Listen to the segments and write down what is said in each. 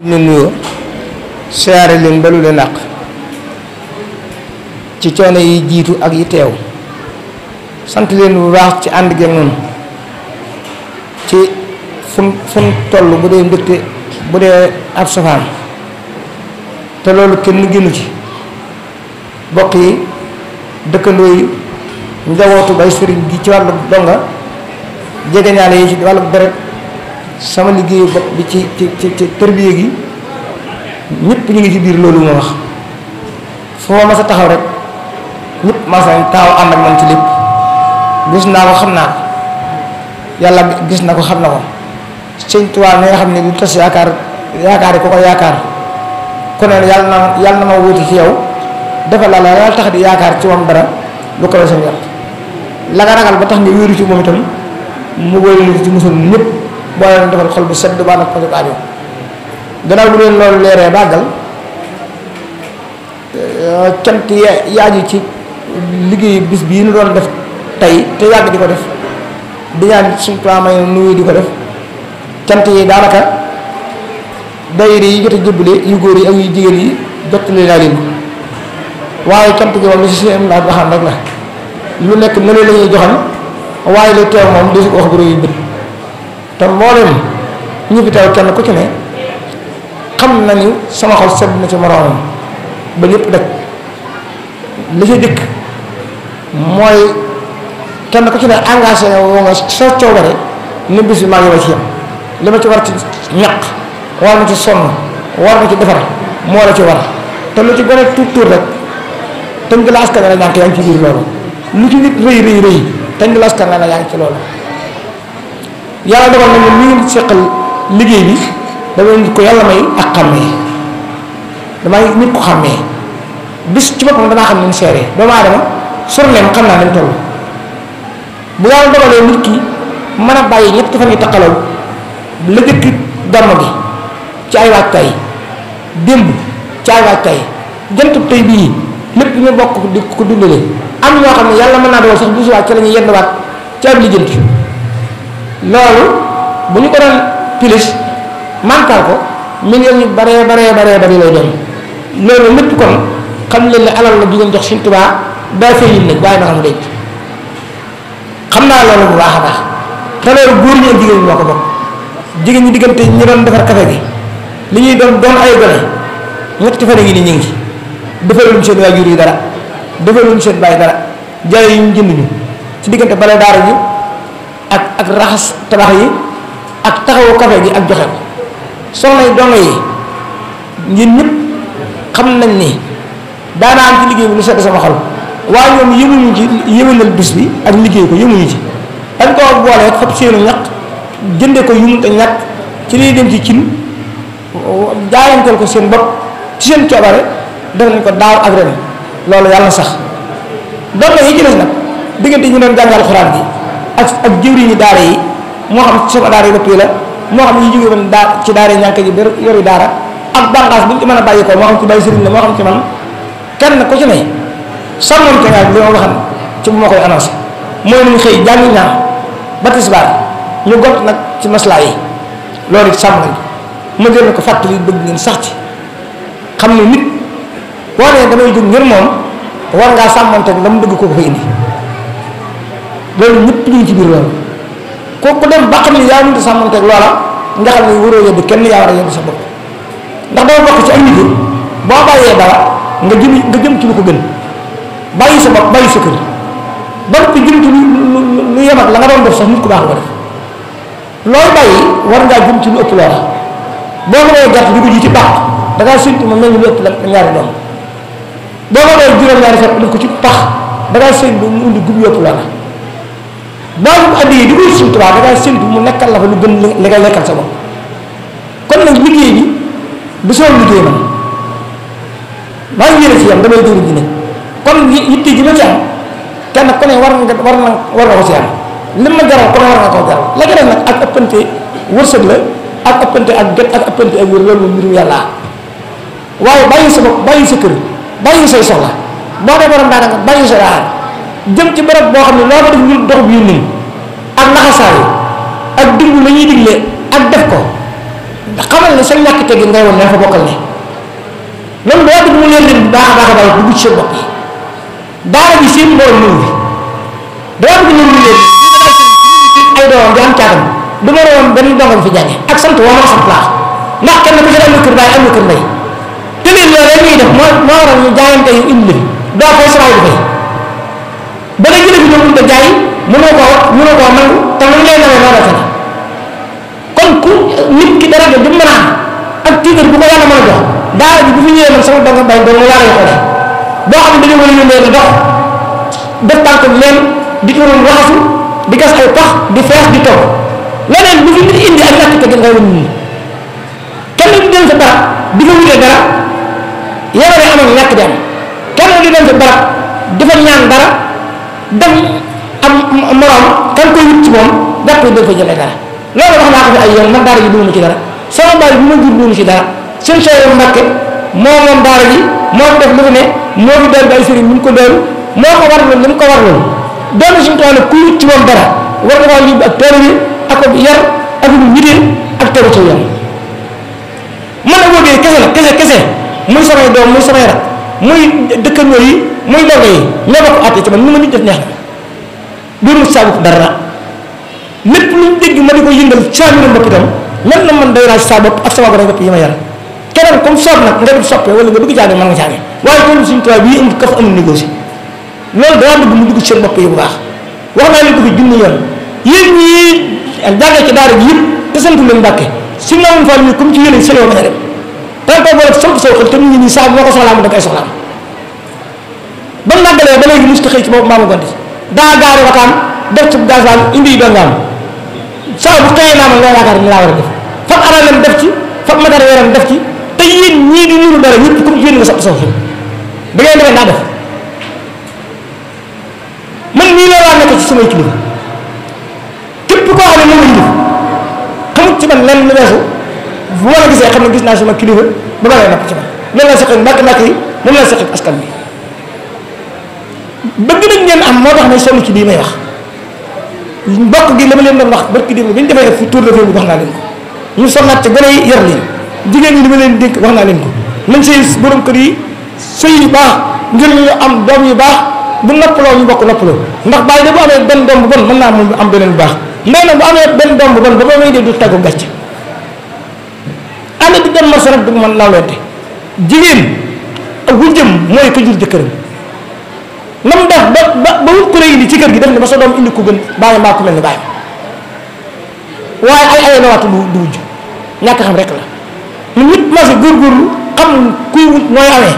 ñu nuyoo siyaare leen balu leen àq ci coono yi jiitu ak yi teew sant leen bu baax ci ànd geeg noonu ci fun toll bu dee mbégte bu dee ab safaan te loolu kenn génnu ci bokk yi dëkkandoo yi njabootu bay sëriñ gi ci wàllu donga jegeñaale yi ci wàllu deret sama liggéeyu bopp bi ci tërbiye gi ñëpp ñu ngi ci biir loolu ma wax foo ma sa taxaw rek ñëpp ma sa taxaw ànd ak man ci lépp gis naa ko xam naa ko yàlla gis na ko xam na ko sëñ Tuubaa mi nga xam ne du tas yaakaar yi ko yaakaar ku ne yàlla na ma wuti ci yow dafa la yàlla tax di yaakaar ci moom dara lu ko seen yàlla la nga ragal ba tax nga wéeru ci moom itam mu boole ci musul ñëpp boo leen defal xol bu sedd ba nag ko aajo gannaaw bu leen loolu leeree bàggal cant yaaju ci liggéey bis bii nu doon def tey te yàgg di ko def di ñaan suñu plan may nuyu di ko def cant yi daanaka daayira yi jot a jëbbale yu góor yi ak yu jigéen yi jottali naa leen waaye cant gi moom li si seen laaj waxam rek la lu nekk ne la ñuy joxal waaye lu teew moom di si ko wax bu rëy bët te mboolem ñi fi teew kenn ku ci ne xam na ni sama xol sedd na ci moroomam ba ñëpp daj li ci dëkk mooy kenn ku ci ne engagé woo nga sa coobare ni bis bi maa ngi wa ci yam li ma ci war ci ñaq war na ci sonn war na ci defar moo la ci war te lu ci gën a tuut rek tënk la askan la ñàkk yaa ngi ci biir loolu lu ci nit rëy tënk la askan la yaa ngi ci loolu yàlla dogal na ñun ñu ngi seqal liggéey bi damay nit ko yàlla may ak xàmmee damay nit ko xàmmee bis ci boppam danaa xam ne ñu seeree doomu aadama sorneem xam naa nañ toll bu yàlla dogalee nit ki mën a bàyyi ñett fan yi taqalaw la jëkk gàmmu gi ci ay waajtaay démb ci ay waajtaay jantub tey bii lépp ñu bokk di ko dundale am ñoo xam ne yàlla mën naa dogal sax bu suwaat ci la ñuy yenduwaat ci ab lijjanti loolu bu ñu ko doon pilis mantal ko millions yu baree bari lay doon loolu lépp kon xam leen ne alal la bi ngeen jox Sëñ Tuubaa daa feeñul nag waaye na xam denc xam naa loolu bu baax a baax te loolu góor ñi ak jigéen ñi moo ko bokk jigéen ñi diggante ñi doon defar café gi li ñuy doon ay gone ñetti fan yi ni ñu ngi ci defaluñ seen waajur yi dara defaluñ seen bàyyi dara jaay yi ñu jënd ñu ci diggante bale daara ji ak raxas tabax yi ak taxawu café gi ak joxe ko soxna yi dongo yi ñun ñëpp xam nañ ni daanaa am ci liggéey bi lu sedd sama xol waaye ñoom yëmuñu ci yëwénal bis bi ak liggéey ko yëmuñu ci dañ koo boolee fab seenu ñaq jënde ko yu mu te ñàkk ci liy dem ci cin jaayanteel ko seen bopp ci seen coobare def nañ ko daaw ak ren loolu yàlla sax dongo yi ci des nag diggante ñu doon jàngal xuraan bi ak jëwriñu daara yi moo xam ci sama daara yi bopp yi la moo xam ñu jógee woon ci daara yi ñànk ji ba yori daara ak bànqaas bu ñu ci mën a bàyyi ko moo xam ci bàyyi sëriñ la moo xam ci man kenn ku ci ne sàmmoon ko li ma waxan ci bu ma koy annoncé mooy nañu xëy jàngi ñaan ba tisbaar ñu gont nag ci maslaa yi loolu it sàmm nañ ma jël ko fàttali bëgg ngeen sax ci xam ne nit boo nee damay jóg ngir moom war ngaa sàmmoonte la mu bëgg ko fa indi loolu ñëpp ñu ngi ci biir loolu kooku dem ba xam ne yaa mënut a sàmmanteeg loola nga xam ne waroo yóbbu kenn yaa war a yóbbu sa bopp ndax dama bokk ci ak nit boo bàyyee dara nga jëm ci lu ko gën bàyyi sa bopp bàyyi sa kër ba noppi jëm ci lu yem ak la nga doon def sax nit ku baax ko def loolu bàyyi war ngaa jëm ci lu ëpp loola boo ko dee gàtt di ko ji ci baax da ngaa séntu ma mel ni lu ëpp la ñaari doom boo ko dee juróom-ñaari fekk def ko ci pax da ngaa séntu mu indi gub yu ëpp loola boo ko addiyee di koy Sëñ Tuubaa da ngaa séntu mu nekkal la fa lu gën li nga lekkal sa bopp kon nag liggéey bi du soo liggéey man maa ngi yéene ci yam damay dóoru ji nag kon yitte ji ma ci am kenn ku ne war nga ko ci am li ma jaral ku ne war nga koo jaral la ca def nag ak ëppante wërsëg la ak ëppante ak gët ak ëppante ak wér loolu moom mbirum yàlla waaye bàyyi sa bopp bàyyi sa kër bàyyi say soxla boo dee borom daanaka bàyyi sa daara jëm ci bërëb boo xam ne loo ko def ñu dox bi nun ak naxasaay ak diglu la ñuy digle ak def ko xamal ne sa ñàkk teggin ngay woon ne fa bokkal ne loolu doo bëgg mu leen leen bu baax a baax a baax dugg ci seen bopp yi daara bi seen mbooloo ñëw bi doo bëgg ñëw ñu leen ay doomam di am caatam du ma woon benn dongam fi jànge ak sant woo ma sant laax ndax kenn ku ci am na kër baay am na kër ndey te leen loolu ñuy def moo waral ñu jaayante yu indi la doo fay saraay bi fay ba nga jëlee fi ñoom da jaay mënoo koo nangu te lu lay nawee noonu la kon ku nit ki dara du mën a am ak tiitar bu ko yàlla mën a jox daara ji bu fi ñëwee man sama donga bay doon laa lay xoolee boo xam ne dañoo war a yónnee la dox def tànk leen di turum raxasu di gas ay pax di fees di toog leneen bu fi nit indi ak ñàkk teggin ngay wën nii kenn du dem sa barab di fa wutee dara yemale am ak ñàkk di am kenn du dem sa barab di fa ñaan dara dem am morom kan koy wut ci moom jàpp dañ fa jëlee dara loolu wax naa ko fi ay yoon man daara ji duuma ci dara sama baay bi ma jur duuma ci dara seen sooy Mbàkke moo moom daara ji moo fi def lu fi ne moo fi doon ay sëriñ ñu ko doon moo ko war loolu li mu ko war loolu doon suñu tool ku wut ci moom dara war nga koo yóbbu ak teeru bi ak yar ak lu ñidee ak teeru ci yoon man a wóobee kese muy samay doom muy samay rak muy dëkkandoo yi muy dongo yi ñoo bokk àtte ci man nu ma nit def neex na doonu saabu dara lépp luñ dégg ma di ko yëngal saa ñu bopp itam lan la man day raaj saa bopp ak sama gone bopp yi ma yar keneen comme soob nag nga def soppee wala nga bëgg caage mën nga caage waaye toolu suñu tubaab bii amul kaf amul négocié loolu danaa bëgg mu dugg ci seen bopp yi bu baax wax naa leen ko fi junni yoon yéen ñii jàngee ci daara ji yëpp te santu leen Mbàkke si noonu Fall ñu comme ci yéen sëloo mën a dem tan ko boole samp saw xel te nit ñi nii saa moo ko soxlaa mu def ay soxlaam ba mu nàggalee ba léegi musta xëy ci boobu maamu gondi daa gaari wataan def ci gasoil indi yi dongaam saa bu xëyee naa ma nga yaakaar ni laa war a def fab aralam def ci fab matériel def ci te yéen ñii di nuru dara ñëpp comme yéen nga sax saw xel da ngeen defee naa def man nii la laa nekk ci samay kilifa képp koo xam ne moom la ñu def xamut ci man lenn lu weesu bu ma la gisee xam ne gis naa sama kilifa ba ma lay napp ci man loolu la seqal mbàkk yi moom la seqal askan bi bëgg nañ ngeen am moo tax ne sonn ci bii may wax mbokk gi la ma leen doon wax barki démb bi ñu defee fi tour de vie bi wax naa leen ko ñu sonnaat ci gën a yar leen jigéen ñi li ma leen dénk wax naa leen ko nañ sëy borom kër yi sëy yu baax ngir ñu am doom yu baax bu noppaloo ñu bokk noppaloo ndax bàyyi da bu amee benn doom bu bon mën naa moom am beneen bu baax ndey nag bu amee benn doom bu bon ba ba may dee du tàggu gàcc ànd di dem marché rek du mën nawlente jigéen wu jëm mooy ko jur jëkkëram nam def ba wut ko lay indi ci kër gi def ne ba sa doom indi ko gën bàyyi maa ko mel ni bàyyi waaye ay nawaatu du wujj ñàkk xam rek la ñu nit marché góorgóorlu xam kuy wut nooy amee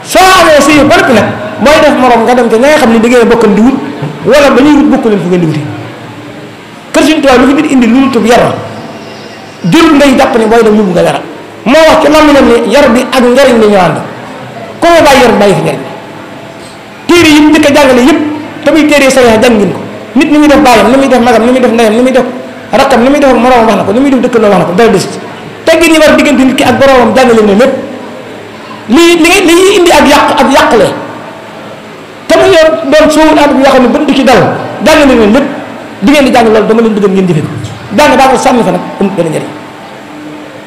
soo amee si ba noppi nag mooy def morom nga dem te ña nga xam ne da ngeen a bokkan di wut wala ba ñuy wut bokk leen fu ngeen di wuti kër suñu tubaab lu fi nit indi lu mu tub yar jurul ngay jàpp ne booy dem yóbbu nga dara moo wax ci làmmiñam ne yar bi ak njariñ li ñu ànd ko ma bàyyi yar bàyyi fi njariñ téere yi mu njëkk a jàngale yëpp te muy téere sariya jàng ngeen ko nit ni muy def bàyyam ni muy def magam ni muy def ndeyam ni muy def rakkam ni muy def moroomam wax na ko ni muy def dëkkandoo wax na ko dara des teggin yi war diggante nit ki ak boroomam jàngale ne lépp li indi ak yàqle te mu yor doon suul ànd bi yoo xam ne bën du ci dal jàngale ne lépp di ngeen di jàng loolu dama leen bëgg ngeen jëfe ko jàng daa ko sànni fa nag amul benn njëriñ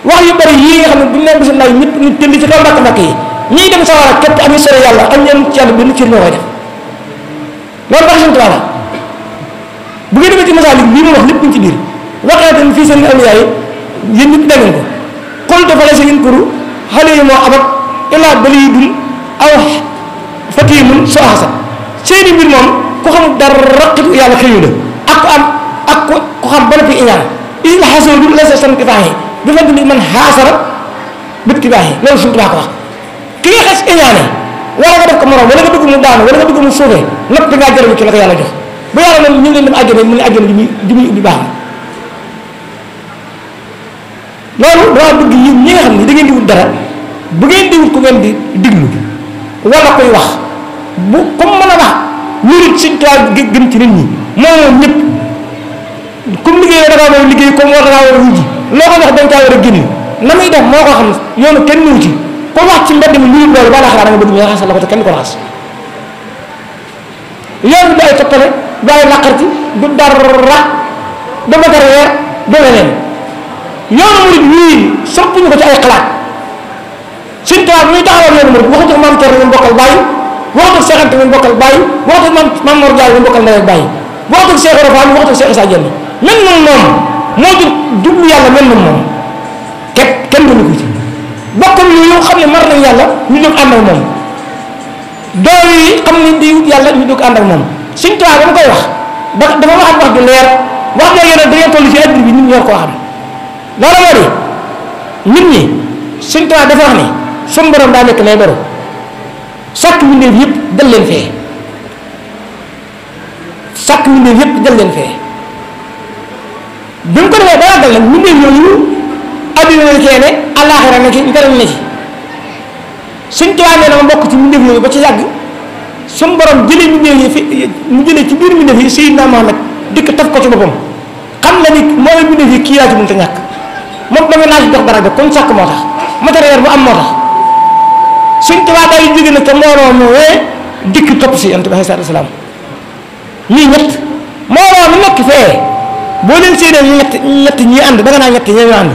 wax yu bari yii nga xam ne buñu leen bisu naw ñëpp nit tënd ci kaw mbàkk yi ñii dem sawara képp ami sore yàlla am ñeen ci yàlla benn cër ñoo koy def loolu tax suñu tubaab bu ngeen demee ci masaalik lii mu wax lépp ñu ci biir waxee tan fii seen awliyaa yi yéen ñëpp dégg ngeen ko xol dafa la sa ngeen kuru xale yi moo abat ilaa bali yi dul aw fatiimun soo xasa seeni mbir moom ku xamul dara raqitu yàlla xëyu la ak ku xam ba noppi iñaan is la xasoo du la sa san ki faaxee bi fa dindi man xaasara bit ki baaxee loolu suñu tubaab ko wax ki nga xas iñaane wala nga def ko morom wala nga bëgg mu daanu wala nga bëgg mu suufee nopp bi ngaa jëriñu ci la ko yàlla jox bu yàlla moom ñu ngi leen dem àjjana mu ne àjjana ji muy ubbi baax na loolu dama bëgg yéen ñi nga xam ne da ngeen di wut dara bu ngeen di wut ku ngeen di diglu wala koy wax bu comme mën a wax ñurit suñ tubaab gën ci nit ñi moom ñëpp comme liggéey da ngaa war a liggéey comme war da ngaa war a wujji loo ko wax da nga caa war a génn na muy def moo ko xam yoonu kenn ñëw ci ko wax ci mbedd mi ñuy loolu ba la xalaat nga bëgg ñu raxas la ko te kenn ko raxas yoon bi ay toppale du ay naqarti du dara du matériel du leneen yoonu murid wii soppuñu ko ci ay xalaat Sëñ Tuubaa muy taxawal yoonu murid waxatu maam Thierno ñu bokkal bàyyi waxatu Cheikh Anta ñu bokkal bàyyi waxatu maam Mor Diallo ñu bokkal ndey ak bàyyi waxatu Cheikh Rafa waxatu Cheikh Issa Diène mel na moom moo di jublu yàlla mel na moom kenn gënu ko ci bokkam yooyu xam ne mar nañ yàlla ñu jóg ànd ak moom doom yi xam ne di wut yàlla ñu jóg ànd ak moom Sëñ Tuubaa dama koy wax dafa waxat wax ju leer wax jooju nag da ngeen toll ci adduna bi nit ñi war koo xam loolu moo di nit ñi Sëñ Tuubaa dafa wax ne suñu borom daa nekk lay borom sàkk mbindeef yëpp dal leen fee sàkk mbindeef yëpp dal leen fee bi mu ko defee dara dal nag mbindeef yooyu adduna la cee ne àllaaxira ne ci njëriñ ne ci Sëñ Tuubaa nee na ma bokk ci mbindeef yooyu ba ci yàgg suñu borom jëlee mbindeef yi fi mu jëlee ci biir mbindeef yi Seydina Muhammad dikk taf ko ci boppam xam na ni moo la mbindeef yi kii yaa ci mënta ñàkk moom dama naa ci jox dara kon sàkk moo tax matériel bu am moo tax Sëñ Tuubaa day jóge nag te mbooloo moowee dikk topp si Yonent bi alayhi salaatu wa salaam ñii ñett mbooloo mi nekk fee boo leen séenee ñett ñi ànd da nga naa ñett ñoo ànd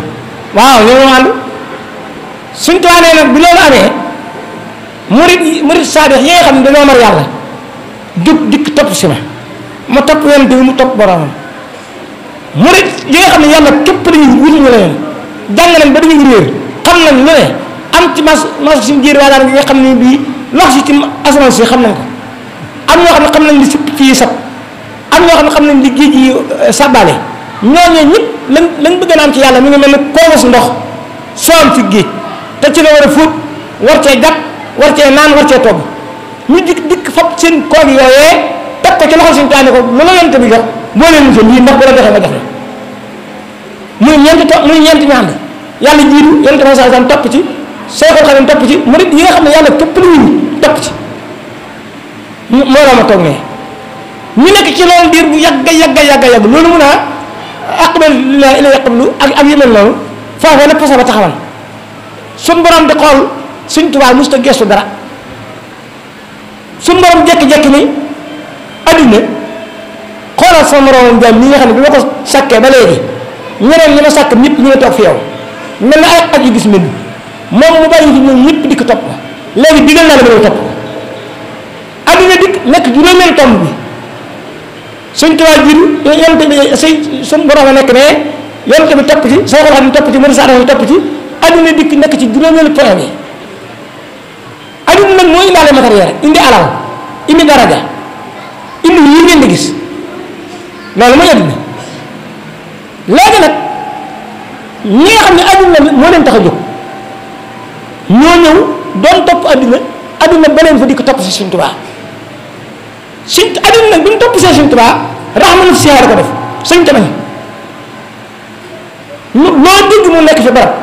waaw ñoo ànd Sëñ Tuubaa nee nag bi loolu amee murid saadix yi nga xam ne dañoo mar yàlla dikk topp si ma topp Yonent bi mu topp boromam murid yi nga xam ne yàlla képp dañuy wutuñu la yoon jàng nañ ba dañuy réer xam nañ lu ne am ci mas suñu jiir waa daan nga xam ne bii lox si ci asamaan si xam nañ ko am ñoo xam ne xam nañ li si fii sab am ñoo xam ne xam nañ li géej gi sàbbaale ñooñu ñëpp lañ bëgg na am ci yàlla mi ngi mel ne koogus ndox soo am ci géej te ci la war a fóot war cee jàpp war cee naan war cee togg ñu dikk fab seen koog yooyee teg ko ci loxo suñu taane ko lu la Yonent bi jox boo leen mos a lii ndax bu la joxee nga jox la muy ñeenti ñu ànd yàlla jiitu Yonent bi sallallahu alayhi wasallam topp ci Seexul Xadiim topp ci murid yi nga xam ne yàlla képp lu ñu topp ci moo la ma toog ne ñu nekk ci loolu diir bu yàgg loolu mun a aqbal ila yaqblu ak yu mel noonu foofee la pasa ba taxawal suñ borom di xool Sëñ Tuubaa mosut a gestu dara suñ borom jekki-jekki ni adduna xoolal sama moroomam jaam ñi nga xam ne bi ma ko sàkkee ba léegi ñeneen ñi ma sàkk ñëpp ñu ngi toog fi yow mel na ay xaj yu gis mel moom mu bàyyi fi ñoom ñëpp dikk topp ko léegi digal naa la ba topp ko adduna dikk nekk juróomeelu tomb bi Sëñ Tuubaa jiitu Yonent bi suñ borom a nekk ne Yonent bi topp ci Seexul Xadiim topp ci murid saadix topp ci adduna dikk nekk ci juróomeelu point bi adduna nag moo indaale matériel indi alal indi daraja indi yi ngeen di gis loolu mooy adduna léegi nag ñi nga xam ne adduna moo leen tax a jóg ñoo ñëw doon topp adduna ba leen fa dikk topp si Sëñ Tuubaa adduna nag bi ñu topp see Sëñ Tuubaa raxmanu siyaare ko def sëñ te nañ loo dégg mu nekk fi barab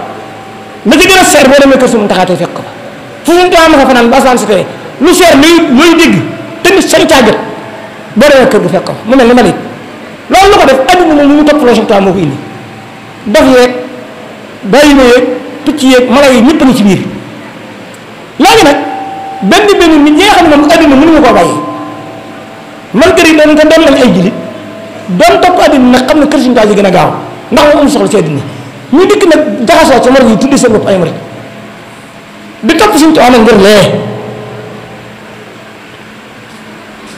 la ci gën a seer boo demee kër suñu taxaatee fekk ko fu Sëñ Tuubaa ma fa fanaan ba asamaan si tey lu seer looy dégg te nit sañ caa jot boo demee kër gi fekk ko mu mel ni malit loolu la ko def adduna moom lu ñu topp loo Sëñ Tuubaa moo ko indi dof yeeg bàyyi ma yeeg picc yeeg mala yi ñëpp ni ci biir léegi nag benn nit ñi nga xam ne moom adduna mënuñu koo bàyyi man kër yi doon te doon nañ ay jullit doon topp adduna nag xam ne kër Sëñ Tuubaa ji gën a gaaw ndax moom am soxla ci adduna ñu dikk nag jaxasoo ci murid yi tuddi seen bopp ay murid di topp Sëñ Tuubaa nag ngir lee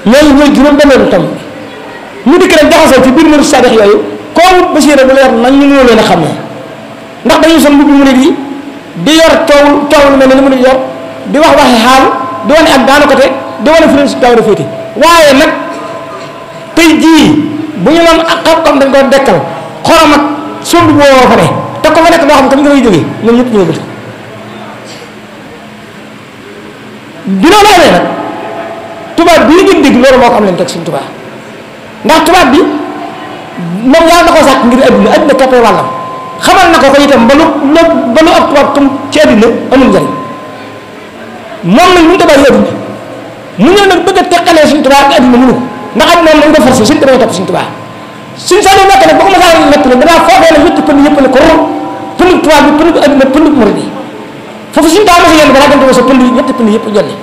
ñooy juróom-benneelu tomb ñu dikk nag jaxasoo ci biir murid saadix yooyu koo basiira bu leer nañ ñu mënoo leen a xam ne ndax dañuy sol mbubbi murid yi di yor coow lu mel ne li mu di yor di wax waxi xaal di wane ak daanu côté di wane fi leen si daaw féete waaye nag tey jii bu ñu noon ak xam-xam dañ ko dekkal xorom ak sombi boo fa ne te ko fa nekk loo xam tam nga lay jógee ñoom ñëpp ñu bëgg bi loolu amee nag tubaab bii ngeen dégg loolu moo ko am leen teg suñu tubaab ndax tubaab bi moom yàlla na ko sàkk ngir adduna képpee wàllam xamal na ko ko itam ba lu ab tubaab comme ci adduna amul njëriñ moom nag mënu ta bàyyi adduna mu ñëw nag bëgg a teqalee suñu tubaab ak adduna mënu ko ndax adduna moom dañ ko forcé suñu tubaab topp suñu tubaab suñu saa nekk nag ba ko masaa nekk nag danaa foofee la ñetti pënd yëpp ne ko pënd tubaab bi pënd adduna pënd murid yi foofu suñu taa mos a yenn balaa dem sa pënd ñetti pënd yëpp jolli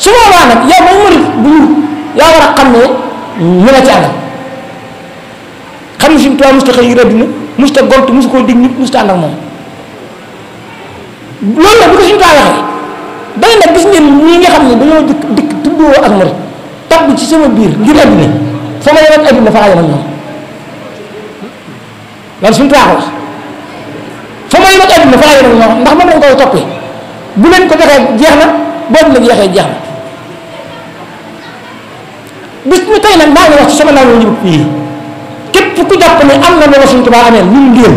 su boobaa nag yow moom murid bu ñu yaa war a xam ne ñu la ci àndal xam ne suñu tubaab mos ta xëy ngir adduna musta gont musu koo dig nit musta ànd ak moom loolu la bu ko suñu taa waxee day nag gis ngeen ñi nga xam ne dañoo dikk tuddoo ak murit tabb ci sama biir ngir adduna fa ma yemat adduna fa yemal ñoom loolu suñu taa ko wax fa ma yemat adduna fa yemal ñoom ndax moom lañ koy toppee bu leen ko joxee jeex na boobu la jeexee jeex na bis ñu tey nag maa ngi wax ci sama naaw njëb fii képp ku jàpp ne am na loolu suñu Tuubaa amee lu mu ndigal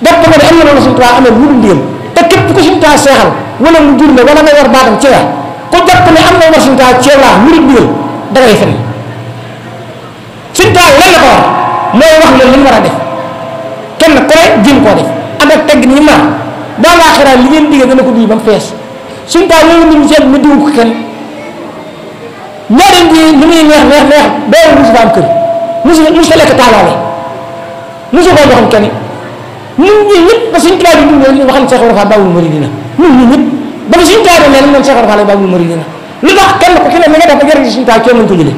jàpp nga ne am na loolu suñu Tuubaa amee lu mu ndigal te képp ku suñu Tuubaa seexal wala mu jur la wala nga war baatam ci la ku jàpp ne am na loolu suñu Tuubaa ceeb laa lu mu ndigal da ngay fen suñu Tuubaa lan la ko war mooy wax leen li mu war a def kenn ku ne jéem koo def ànd ak tegg ni ma daa laa xiraat li ngeen diggee dana ko duy ba mu fees suñu Tuubaa loolu nit ñi seet mu diw ko kenn ñaareel bi li muy neex doo musu fa am kër musu fa lekk taalaale musu koo joxoon kenn ñun ñii ñëpp ba suñu tubaab yi ñu waxal Cheikh Ibra Fall Baabul Muridiina ñun ñii ñëpp ba suñu tubaab yi ne moom Cheikh Ibra Fall Baabul Muridiina lu tax kenn ku ci ne li nga def ba jërëjëf suñu tubaab kenn lañ ko jëlee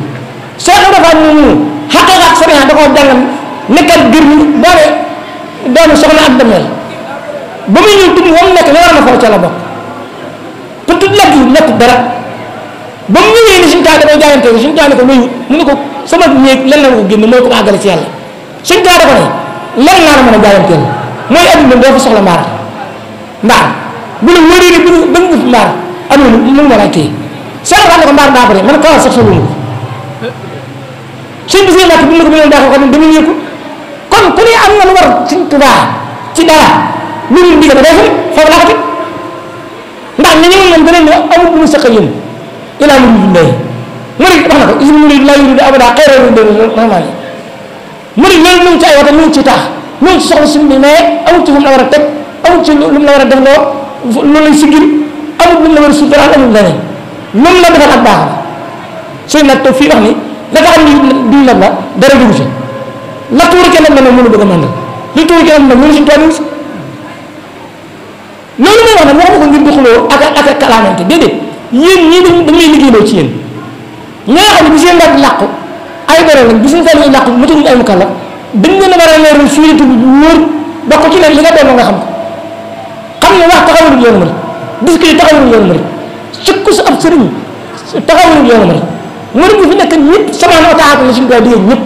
Cheikh Ibra Fall ñu xaqeeqa ak sariya da koo jàngal nekkal gër ñi boole doomu soxna ak demeel ba muy ñëw tudd moom nekk ne war na foo ca la bokk te tudd lekk yi nekk dara ba mu ñëwee ni suñu taal damay jaayante suñu taal ne ko nuyu mu ne ko sama néeg lan la ko génn mooy ko àggale ci yàlla suñu taal dafa ne lan laa la mën a jaayanteel mooy adduna doo fa soxla mbaar bu la wóoree ne ba nga fi mbaar adduna mu ngi lay téye Cheikh Fall ne ko mbaar daa bëri man kawal sax soxla ko suñ bisee nàkk bu ne ko mënoon daa ko xam dama ñëw ko kon ku ne am na lu war suñ Tuubaa ci dara lu ñu digal day foofu laa ko teg ndax ña ñëwoon moom danañ ne amul bu mu sëq yéen ilaa muridillahi murid wax na ko is murid laa yuridu abada xayra rahmaani murid loolu mu ngi ci ay wata mu ngi ci taax mu ngi ci soxla suñu bi mais amul ci fu mu la war a teg amul ci lu mu la war a def loo loolu lay siggil amul lu mu la war a suutal amul leneen lu mu la defal ak baax la suy nag toog fii wax ni la tax ni duñ la la dara dugg ci la tuuri kenn nag mënu bëgg a mandal li tuuri kenn nag mënu suñu toog loolu may wax nag wax ma ko ngir di xuloo ak kalaamante déedéet yéen ñii dañ lay liggéeyloo ci yéen ñi nga xam ne bi seen ndax làqu ay borom lañ bi seen fàll yi làqu matuñu ay mukallaf dañ leen a war a leeral fii bu wóor ba ko ci leen li nga doon nga xam ko xam ne wax taxawalul yoonu murid disque yi taxawalul yoonu murid sukk sa ab sëriñ taxawalul yoonu murid bi fi nekk ñëpp samaana wa taala la suñu doy diggéen ñëpp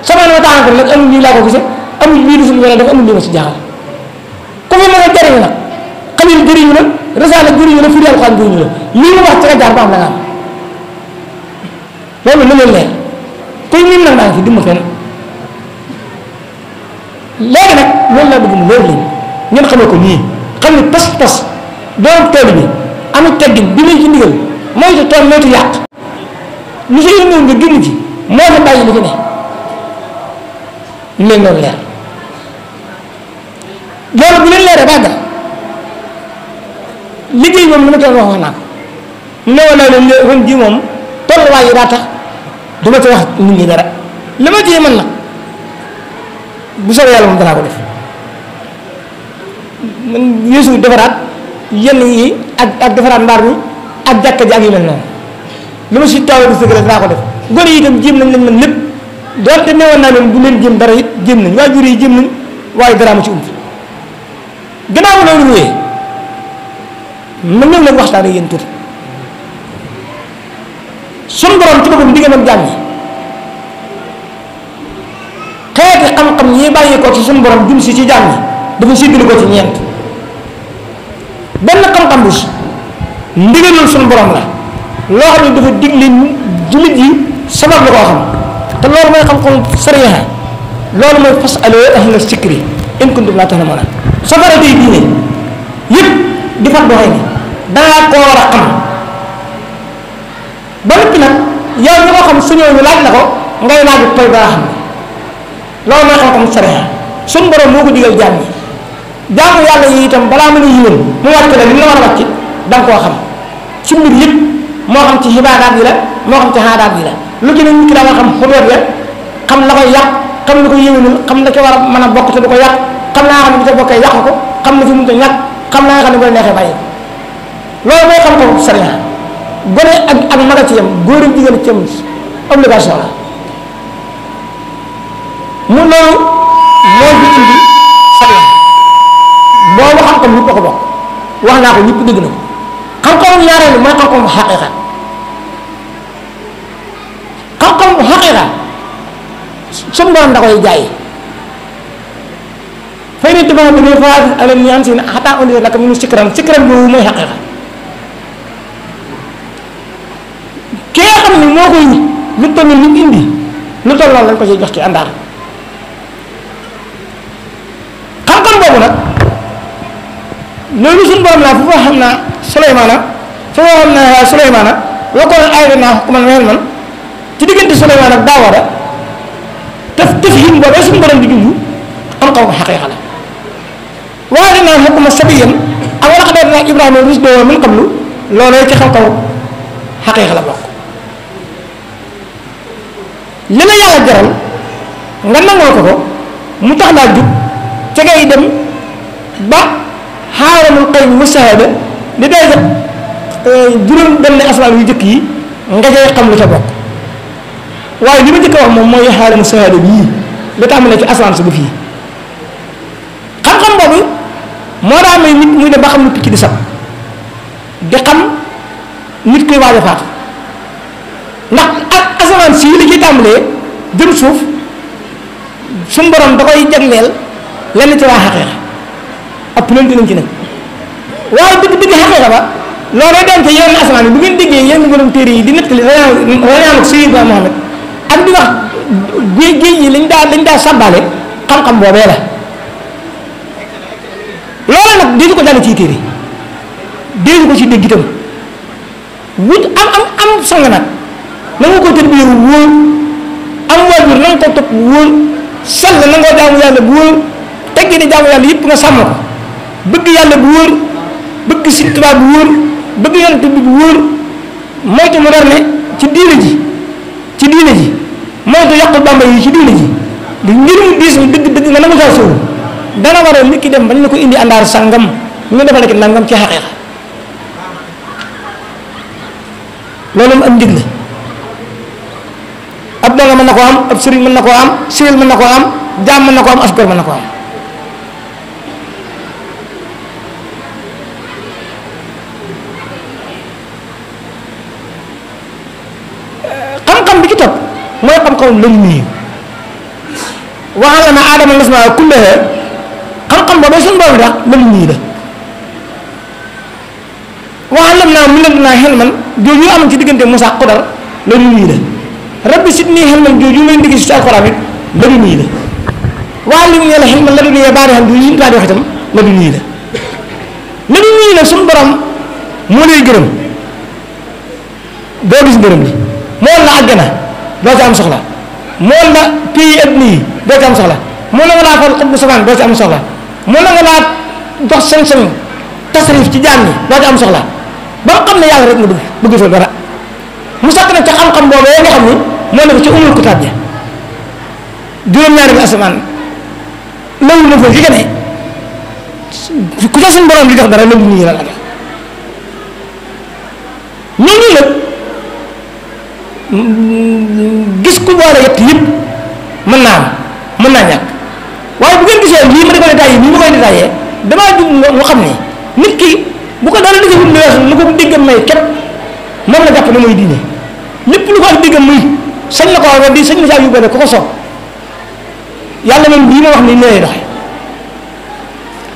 samaana wa taala nag amul lii laa ko gisee amul lii di suñu wala dafa amul lii ma si jaaxal ku fi mën a jëriñu nag xalil jëriñu la rasaala jëriñu la firi alxuraan jëriñu la lii mu wax ci nga jaar ba am la nga am loolu lu leen leer koy ñun nag maa ngi fi dimma fenn léegi nag loolu laa bëgg mu leer leen ngeen xamee ko nii xam ne pas-pas doon tool bi amul teggin bi muy ci ndigal moytu tool moytu yàq lu si yëngu nga génn ci moo fa bàyyi li fi ne ñu leen loolu leer loolu bu leen leeree bàgga liggéey moom li ma toll wax naa ko newoon naa leen ren ji moom tolluwaay yi daa tax du ma ci wax nit ñi dara li ma ci mën nag bu soobee yàlla moom danaa ko def man yéesu defaraat yenn yi ak defaraat mbaar mi ak jàkka ji ak yu mel noonu li ma si taw di sëgg rek danaa ko def gone yi itam jéem nañ lañ mën lépp doonte newoon naa leen bu leen jéem dara it jéem nañ waajur yi jéem nañ waaye dara ma ci ump gannaaw loolu wéyee ma ñëw nag waxtaan ak yéen tuuti suñu borom ci boppam diggam ak jaam yi xeeti xam-xam yi bàyyi ko ci suñu borom jum si ci jaam yi dafa séddale ko ci ñeent benn xam-xam bi ndigalul suñu borom la loo xam ne dafa digle jullit yi sabab la koo xam te loolu mooy xam-xam sariya loolu mooy fasalu ahla sikri in kuntum laa ta'lamuun safara tey diine yëpp di fat doxee ni dangaa koo war a xam ba noppi nag yow ñi ko xam su ñëw ñu laaj la ko ngay laaj toy ba xam ne loolu mooy xam-xam sariya suñu borom moo ko digal jaam yi jaamu yàlla yi itam balaa mën a yiwén mu wàcc la li mu la war a wàcc da nga koo xam ci mbir yëpp moo xam ci xibaadaat yi la moo xam ci xaadaat yi la lu ci ne nit ki daa nga xam xudóot ya xam la koy yàq xam la ko yéwénul xam la ko war a mën a bokk te du ko yàq xam naa xam ne bu ca bokkee yàq ko xam na fi mu ta ñàkk xam naa nga xam ne bu la neexee bàyyi loolu mooy xam-xam sariya gone ak mag a ci yem góor ak jigéen ci yem obligation la mu loolu indi sariya boobu xam-xam ñëpp ko bokk wax naa ko ñëpp dégg na ko xam-xamu ñaareel mooy xam-xamu xaqiqa xam-xamu xaqiqa suñu borom da koy jaay fay ne tubaab bi ne faa alam ñaan si ne xataa on laka minu sikran boobu mooy xaqiqa ki nga xam ne moo koy lu toll ni mu indi lu toll noonu lañ ko ci jox ci àndaar xam-xam boobu nag loolu suñu borom laa fu xam naa Suleymaana la ko ay naa ko man weer man ci diggante Suleymaana ak Daawuda tafhim boobu suñu borom di junj xam-xam xaqiiqa la waaye naa xukma sabiyan ak wala xam naa Ibrahima rushdoo min qablu looloo ci xam-xam xaqiiqa la bokk li la yàlla jaral nga nangoo ko mu tax laa jub ca ngay dem ba xaaramul xëy mu sahaada li day sax juróom benn asamaan yu jëkk yi nga cay xam lu ca bokk waaye li ma jëkk wax moom mooy xaaramu sahaada bii li tax mu ne ci asamaan si ba fii xam-xam boobu moo daa may nit muy dem ba xam lu picc di sab di xam nit koy waaj a faatu ndax ak asamaan si li ciy tàmbalee jëm suuf suñu borom da koy jagleel lenn ci waa xaqiiqa ëpp nañ dinañ ci nag waaye dëgg xaqiiqa ba loolu dem te yenn asamaan yi bu ngeen déggee yenn borom téere yi di nettali rañaanu Seydina Muhammad ak di wax géej yi lañ daa sàbbaale xam-xam boobee la loolu nag déedu ko jàng ciy téere déedu ko ci dégg itam wut am sang nag na nga ko tërbiyee wóor am waajur na nga ko topp wóor sell na nga jaamu yàlla bu wóor teggi di jaamu yàlla yëpp nga sàmm ko bëgg yàlla bu wóor bëgg Sëriñ Tuubaa bu wóor bëgg yonent bi bu wóor moytu mu dar ne ci diine ji moytu yàqul Bàmba yi ci diine ji di ngir mu diis mi dëgg nga na ma saa soowu dana war a nit ki dem bañ na ko indi àndaar sàngam ñu defal ki nangam ci xaqiiqa loolu mu am njëg la ab donga mën na koo am ab sëriñ mën na koo am siwil mën na koo am jaam mën na koo am asgor mën na koo am xam-xam bi ci topp mooy xam-xam lañ nii wa allama aadama al-asmaa kullaha xam-xam boobu suñu borom dax lañ nii la wa allamnaa min ladunnaa ilman jooju am ci diggante Musaa ak Xudar lañ nii la rabbi zidnii ilman jooju may ndigg ci alxuraan it lañ nii la wa allimnii ilman ladunnii baarihan jooju ñu laa di wax itam lañ nii la lañ nii la suñu borom moo lay gërëm doo gis ngërëm li mool la àggana doo ci am soxla mool la pays adduna yi doo ci am soxla mool la nga laa fal xut bu samaan doo ci am soxla mool la nga laa dox sañ-sañ tasrif ci jaam ñi doo ci am soxla ba nga xam ne yàlla rek nga bëgg soo dara mu sakk na ca xam-xam boobu nga xam ni moo nekk ci umul kitaab ja juróom-ñaari bi asamaan loolu na fa fi ne ku ca suñu borom di def dara loolu ñu la laga ñooñu nag gis ku boole yett yëpp mën naa am mën naa ñàkk waaye bu ngeen gisee lii ma di ko détaillé nii ma koy détaillé damaa jug nga xam ne nit ki bu ko dara defee wut lu weesu lu ko diggam may képp moom la jàpp ne mooy diine lépp lu ko ak diggam muy sañ na ko wax di sañ na saa yu bëri ku ko soob yàlla moom bii ma wax nii nee doxe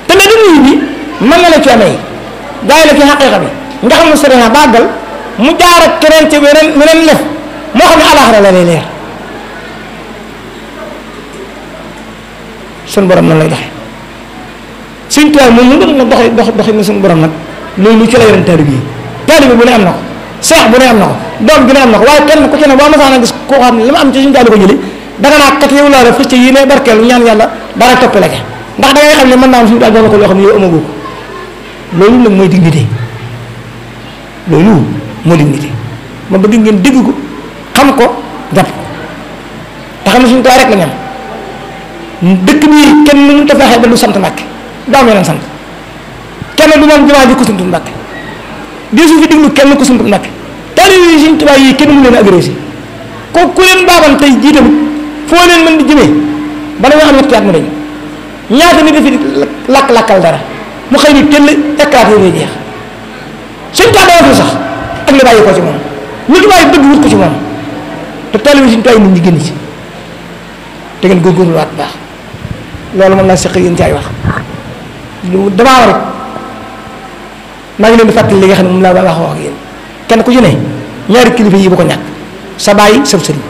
te mais dañuy bi mën na la ci amee jaay la ci xaqiiqa bi nga xam ne soriya bàggal mu jaar ak keneen ci weneen lef moo xam ne alaxira la lay leer suñu borom nan lay doxe suñ tuwaay moom mu doon doxe na suñu borom nag loolu ci la yeneen taalibe bu ne am na ko seex bu ne am na ko doom bi ne am na ko waaye kenn ku ci ne boo masaan a gis koo xam ne la ma am ci suñu taalibe ko jëli danga naa kat yow laa def fës ci yi ne barkeelu ñaan yàlla dara toppale ke ndax da ngay xam ne mën naa am suñu taalibe ko loo xam ne yow amagoo ko loolu nag mooy dignité loolu moo dignité ma bëgg ngeen dégg ko xam ko jàpp ko te xam ne suñu tuwaay rek la ñam dëkk bii kenn mënut a fexe ba lu sant Mbàkke daa am yeneen sant kenn du moom jumaa ji ko sant Mbàkke di su fi diglu kenn ko sant Mbàkke taalibe yi suñu tubaab yi kenn mu leen agressé ko ku leen baaban tey jiitalu foo leen mën di jëmee bala ñoo am ñetti at mu dañ ñaata nit dafi lakk-lakkal dara mu xëy ni tëll éclaté yooyu jeex suñ taa dawa fi sax ak li bàyyi ko ci moom lu tubaab yi bëgg wut ko ci moom te taalibe suñ tubaab nit ñi génn ci te ngeen góorgóorlu waat baax loolu moom laa seq yéen ci ay wax damaa rek maa ngi leen di fàttali li nga xam ne moom laa wax ak yéen kenn ku ci ne ñaari kilifa yi bu ko ñàkk sa bàyyi sa sëriñ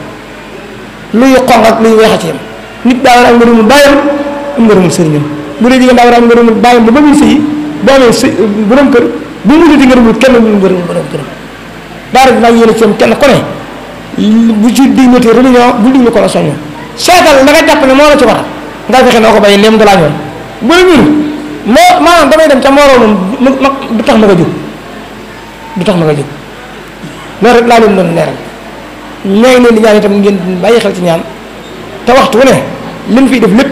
luy xonq ak luy weex a ci yem nit daa war a am ngërëmul bàyyam am ngërëmul sëriñam bu dee jigéen daa war a am ngërëmul bàyyam ba muy sëyi boo amee sëy borom kër bu mu di ngërëmul kenn mu ngërëmul borom këram daara bi maa ngi yéene ci yam kenn ku ne bu ci dignité religion bu diglu ko la soñño seetal la nga jàpp ne moo la ci war nga fexe noo ko bàyyi léem dalaa ñoon bu la ñun moo maanaam damay dem ca mbooloo moom du tax ma nga jóg du tax ma nga jóg loolu rek laa leen doon leeral ñoo ngi leen di ñaan itam ngeen bàyyi xel ci ñaan te waxtu wu ne li mu fiy def lépp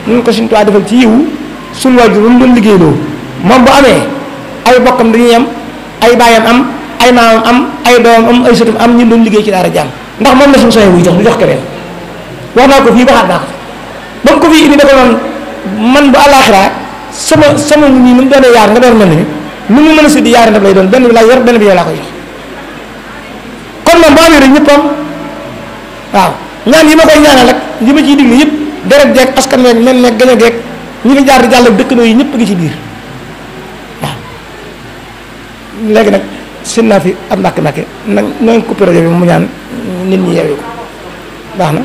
nañ ko suñu tuwaa defal ci yiwu suñu waajur ba mu doon liggéey loolu moom bu amee ay bokkam dañuy am ay baayam am ay maamam am ay doomam am ay sëtam am ñu doon liggéey ci daara jàmm ndax moom la suñu soxee wuy jox du jox keneen wax naa ko fii waxaat naa ko ba mu ko fii indi da ko noonu man bu àllaaxiraa sama mu nii nu mu doonee yaar nga doon mel ni lu mu mën a séddi yaari ndab lay doon benn bi laa yor benn bi yow laa koy jox kon moom boo amee rek ñëpp am waaw ñaan yi ma koy ñaanal rek yi ma ciy diglu yëpp deret jeeg askan weeg mel ne gañ a geeg ñi fi jaar di jàll dëkkandoo yi ñëpp gi ci biir waaw léegi nag seen naa fi ab ndàkk-ndàkke nag nooy coupé rajo bi mu ñaan nit ñi yeewee ko baax na